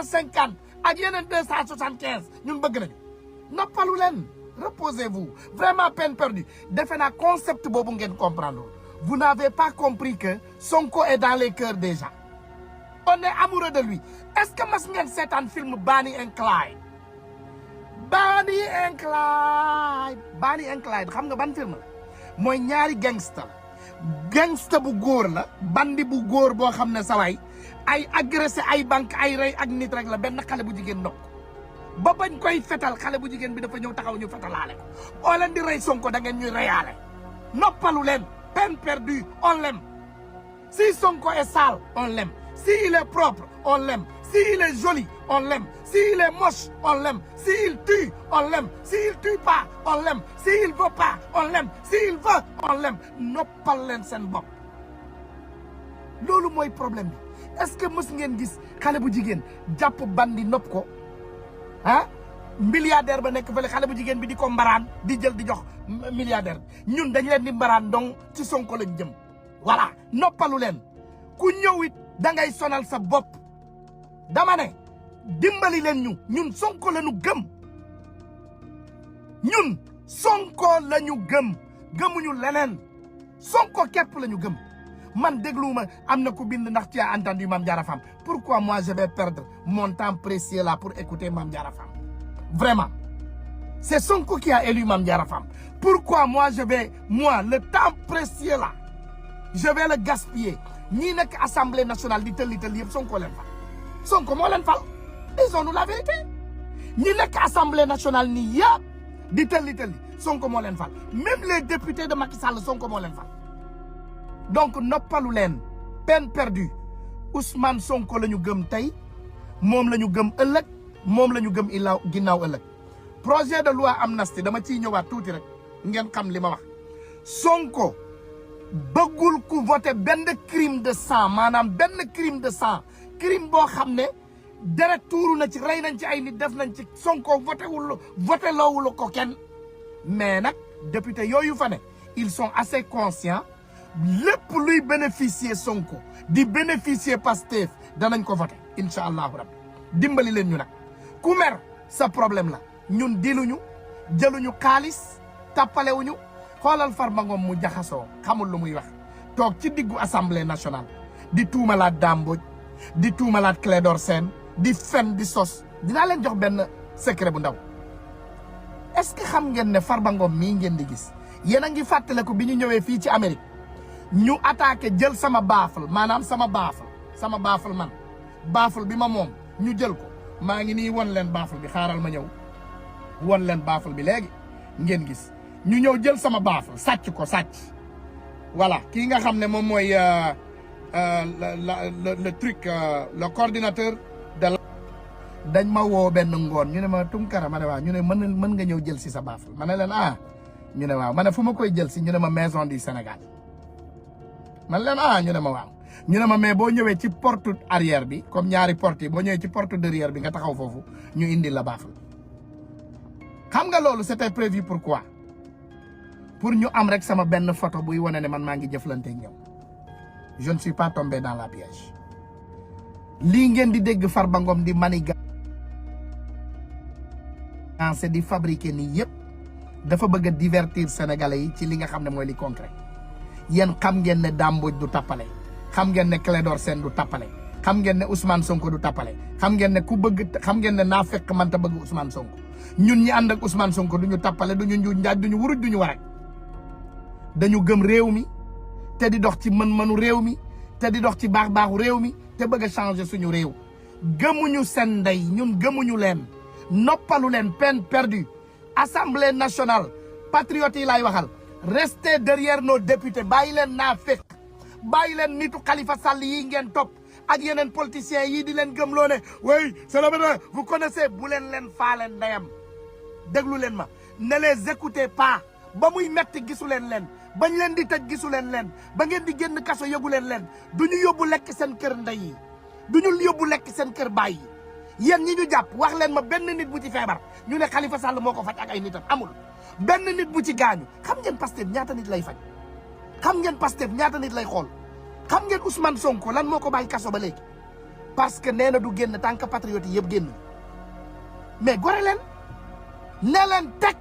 150 ak yeneen 275 ñun bëgg nañu noppalu leen reposez-vous vraiment peine perdue defe naa concept boobu ngeen comprendre vous n'avez pas compris que Sonko est dans les cœurs des gens on est amoureux de lui est-ce que mas ngeen seetaan film Bonnie and Clyde Bonnie and Clyde xam nga ban film la mooy ñaari gangster bu góor la bandi bu góor boo xam ne saway ay agressé ay banque ay rey ak nit rek la benn xale bu jigéen ndokk ba bañ koy fetal xale bu jigéen bi dafa ñëw taxaw ñu fetalaale ko boo leen di rey Sonko da ngeen ñuy reyaale noppalu leen peine perdue on l'aime si Sonko est sale on l'aime si il est propre on l'aime si il est joli on l'aime si il est moche on l'aime si il tue on l'aime si il tue pas on l'aime si il veut pas on l'aime si il veut on l'aime noppal leen seen bopp loolu mooy problème bi est-ce que mës ngeen gis xale bu jigéen jàpp bandi nopp ko ah milliardaire ba nekk fële xale bu jigéen bi di ko mbaraan di jël di jox milliardaire bi ñun dañ leen di mbaraan donc ci Sonko lañ jëm voilà noppalu leen ku ñëw it da ngay sonal sa bopp dama ne dimbali leen ñun Sonko la ñu gëm ñun Sonko la ñu gëmuñu leneen Sonko képp la ñu gëm man dégluwuma am na ku bind ndax tu as entendu Mame Diarra Fam pourquoi moi je vais perdre mon temps précieux là pour écouter Mame Diarra Fam vraiment c'est Sonko qui a élu Mame Diarra Fam pourquoi moi le temps précieux là je vais le gaspiller ñii nekk assemblée nationale di tëlli yëpp Sonko leen fal Sonko moo leen fal disons-nous la vérité ñi nekk assemblée nationale nii yëpp di tëlli Sonko moo leen fal même les députés de Macky Sall Sonko moo leen fal donc noppalu leen peine perdue Ousmane Sonko la ñu gëm tey moom la ñu gëm ëllëg moom la ñu gëm ginnaaw ëllëg projet de loi amnistie dama ciy ñëwaat tuuti rek ngeen xam li ma wax Sonko bëggul ku voté benn crime de sang maanaam benn crime de sang crime boo xam ne deret tuuru na ci rey nañ ci ay nit def nañ ci Sonko voté loowul ko kenn mais nag député yooyu fa ne ils sont assez conscients lépp luy bénéficier Sonko di bénéficier Pastef danañ ko voté incha allahu rabbi dimbali leen ñu nag ku mer sa problème la ñun diluñu jëluñu xaalis tappalewuñu xoolal Farba Ngom mu jaxasoo xamul lu muy wax toog ci diggu assemblée nationale di tuumalaat Dame Mbodj di tuumalaat Clédor Sène di fen di sos dinaa leen jox benn secret bu ndaw est-ce que xam ngeen ne Farba Ngom mii ngeen di gis yéen a ngi fàttaliku bi ñu ñëwee fii ci Amérique ñu attaqué jël sama baafal maanaam sama baafal man baafal bi ma moom ñu jël ko maa ngi nii won leen baafal bi xaaral ma ñëw won leen baafal bi léegi ngeen gis ñu ñëw jël sama baafal sàcc voilà kii nga xam ne moom mooy le truc le coordinateur de la dañ ma woo benn ngoon ñu ne ma Tunkara ma ne waaw ñu ne mën nga ñëw jël si sa baafal ma ne leen ñu ne waaw ma ne fu ma koy jël si ñu ne ma maison du Sénégal man leen ñu ne ma waaw ñu ne ma mais boo ñëwee ci porte arrière bi comme ñaari porte yi boo ñëwee ci porte derrière bi nga taxaw foofu ñu indi la baafal xam nga loolu c'était prévu pourquoi pour ñu am rek sama benn photo buy wane ne man maa ngi jëflante ak ñoom je ne suis pas tombé dans la piège lii ngeen di dégg Farba Ngom di manigancé di fabriquer nii yëpp dafa bëgg a divertir sénégalais yi ci li nga xam ne mooy li concret yéen xam ngeen ne Dame Mbodj du tappale xam ngeen ne Clédor Sène du tappale xam ngeen ne Ousmane Sonko du tappale xam ngeen ne xam ngeen ne naa fekk man ta bëgg Ousmane Sonko ñun ñi ànd ak Ousmane Sonko du ñu tappale du ñu njuuj njaaj du ñu wuruj du ñu warek dañu gëm réew mi te di dox ci mën-mënu réew mi te di dox ci baax-baaxu réew mi te bëgg a changer suñu réew gëmuñu seen ndey ñun gëmuñu leen noppalu leen peine perdue assemblée nationale patriotes yi laay waxal restez derrière nos députés bàyyi leen naa fekk bàyyi leen nitu Khalifa Sall yi ngeen topp ak yeneen politiciens yii di leen gëmloo ne oui c'est le matin vous connaissez bu leen faale ndeyam déglu leen ma ne les écoutez pas ba muy metti gisu leen bañ leen di tëj gisu leen ba ngeen di génn kaso yóbbu leen du ñu yóbbu lekk seen kër ndey yi du ñu yóbbu lekk seen kër baay yi yéen ñi ñu jàpp wax leen ma benn nit bu ci feebar ñu ne Khalifa Sall moo ko faj ak ay nitam amul benn nit bu ci gaañu xam ngeen Pastef ñaata nit lay faj xam ngeen Pastef ñaata nit lay xool xam ngeen Ousmane Sonko lan moo ko bàyyi kaso ba léegi parce que nee na du génn tant que patriote yëpp génn mais gore leen ne leen teg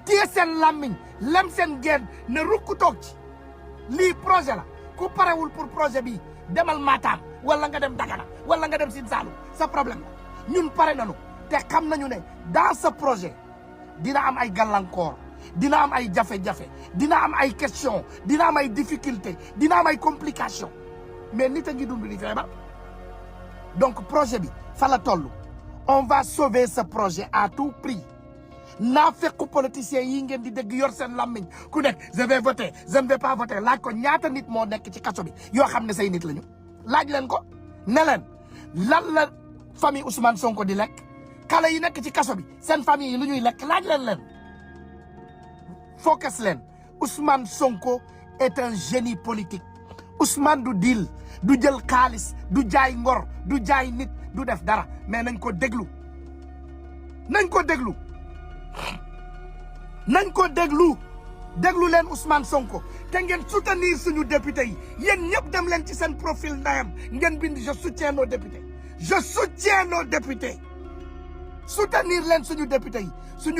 téye seen làmmiñ lem seen geen ne rukk toog ci lii projet la ku parewul pour projet bi demal Matam wala nga dem Dagana wala nga dem Sine Saalum sa problème la ñun pare nañu te xam nañu ne dans ce projet dina am ay gàllankoor dina am ay jafe-jafe dina am ay question dina am ay difficulté dina am ay complication mais nit a ngi dund di feebar donc projet bi fa la toll on va sauver ce projet à tout prix naa fekku politiciens yi ngeen di dégg yor seen làmmiñ ku nekk je vais voter je ne vais pas voter laaj ko ñaata nit moo nekk ci kaso bi yoo xam ne say nit lañu laaj leen ko ne leen lan la famille Ousmane Sonko di lekk xale yi nekk ci kaso bi seen famille yi lu ñuy lekk laaj leen focus leen Ousmane Sonko est un génie politique Ousmane du deal du jël xaalis du jaay ngor du jaay nit du def dara mais nañ ko déglu déglu leen Ousmane Sonko te ngeen soutenir suñu député yi yéen ñëpp dem leen ci seen profil ndayam ngeen bind je soutiens nos députés soutenir leen suñu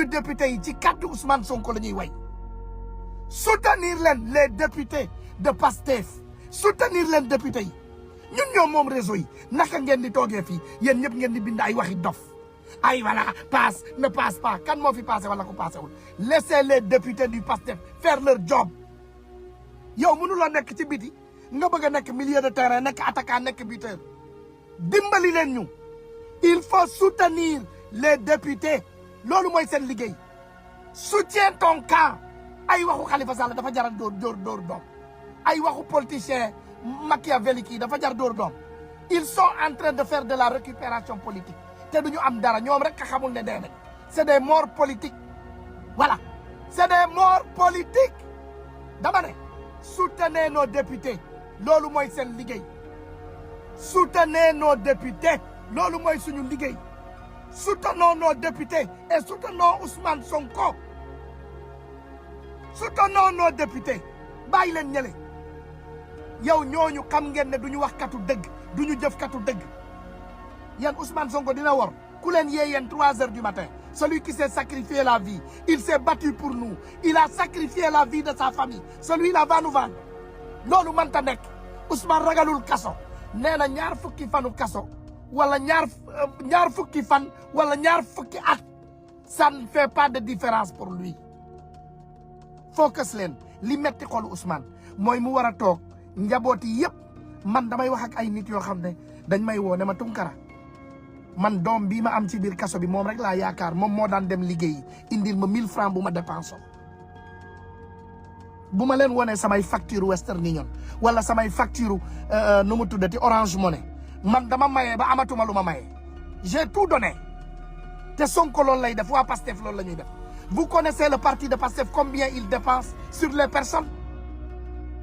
député yi ci kàddu Ousmane Sonko la ñuy way soutenir leen les députés de Pastef soutenir leen député yi ñun ñoo moom réseau yi naka ngeen di toogee fii yéen ñëpp ngeen di bind ay waxi dof ay voilà passe ne passe pas kan moo fi passé wala ko passé wul laissez les députés du Pastef faire leur job yow mënuloo nekk ci biti nga bëgg a nekk milieu de terrain nekk attaquant nekk buteur dimbali leen ñu il faut soutenir les députés loolu mooy seen liggéey soutiens ton camp ay waxu Khalifa Sall dafa jar dóor doom ay waxu politicien machiavélique yi dafa jar dóor doom ils sont en train de faire de la récupération politique te duñu am dara ñoom rek a xamul ne dee nañ c'est des morts politiques voilà c'est des morts politiques dama ne soutenez nos députés loolu mooy seen liggéey soutenez nos députés loolu mooy suñu liggéey soutenons nos députés et soutenons Ousmane Sonko soutenons nos députés bàyyi leen ñële yow ñooñu xam ngeen ne duñu wax katu dëgg duñu jëf katu dëgg yéen Ousmane Sonko dina wor ku leen yee yéen 3 heures du matin celui qui s'est sacrifié la vie il s'est battu pour nous il a sacrifié la vie de sa famille celui-là va nous vendre loolu mënta nekk Ousmane ragalul kaso nee na ñaar fukki fanu kaso wala ñaar fukki fan wala ñaar fukki at ça ne fait pas de différence pour lui focus leen li metti xolu Ousmane mooy mu war a toog njabooti yëpp man damay wax ak ay nit yoo xam ne dañ may woo ne ma Tunkara man doom bii ma am ci biir kaso bi moom rek laa yaakaar moom moo daan dem liggéeyi indil ma 1000 francs bu ma dépensé bu ma leen wonee samay facture Western Union wala samay facture nu mu tuddati Orange Money man dama mayee ba amatuma lu ma mayee j'ai tout donné te Sonko loolu lay def waa Pastef loolu la ñuy def vous connaissez le parti de Pastef combien il dépense sur les personnes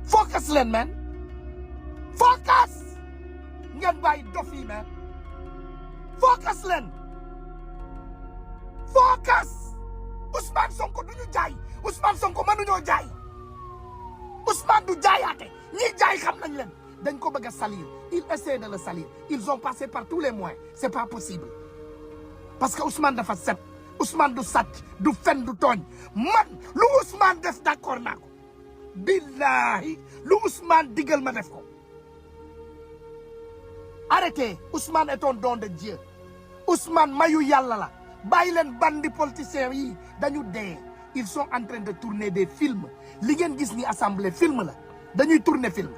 focus leen man focus ngeen bàyyi dof yi man focus leen focus Ousmane Sonko du ñu jaay Ousmane Sonko mënuñoo jaay Ousmane du jaayaate ñi jaay xam nañ leen dañ ko bëgg a salir ils essaient de le salir ils ont passé par tous les moyens c'est pas possible parce que Ousmane dafa set Ousmane du sàcc du fen du tooñ man lu Ousmane def d'accord naa ko billahi lu Ousmane digal ma def ko arrêtez Ousmane est un don de Dieu Ousmane mayu yàlla la bàyyi leen bandi politiciens yi dañu dee ils sont en train de tourner des films li ngeen gis ni assemblée film la dañuy tourner film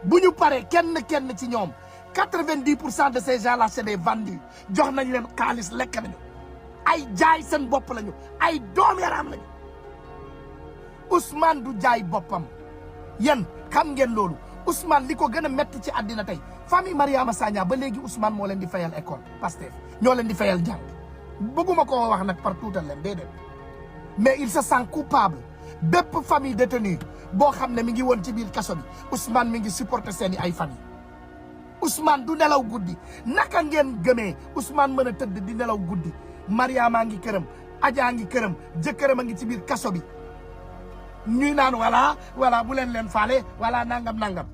bu ñu paree kenn ci ñoom 90% de ces gens là c'est des vendus jox nañ leen xaalis lekk nañu ay jaay seen bopp lañu ay doom yaram lañu Ousmane du jaay boppam yéen xam ngeen loolu Ousmane li ko gën a metti ci àddina tey famille Mariama Sagna ba léegi Ousmane moo leen di fayal école Pastef ñoo leen di fayal jàng bëgguma koo wax nag par tuutal leen déedéet mais il se sent coupable bépp famille détenue boo xam ne mi ngi woon ci biir kaso bi Ousmane mi ngi supporter seeni ay famille Ousmane du nelaw guddi naka ngeen gëmee Ousmane mën a tëdd di nelaw guddi Mariama ngi këram Adja ngi këram jëkkëram a ngi ci biir kaso bi ñuy naan voilà bu leen faale voilà nangam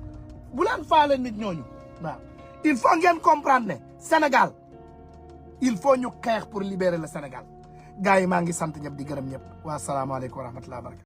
bu leen faale nit ñooñu waaw il faut ngeen comprendre ne Sénégal il faut ñu xeex pour libérer le Sénégal gars yi maa ngi sant ñëpp di gërëm ñëpp wa salaamu aleykum wa rahmatullahi wa barakatu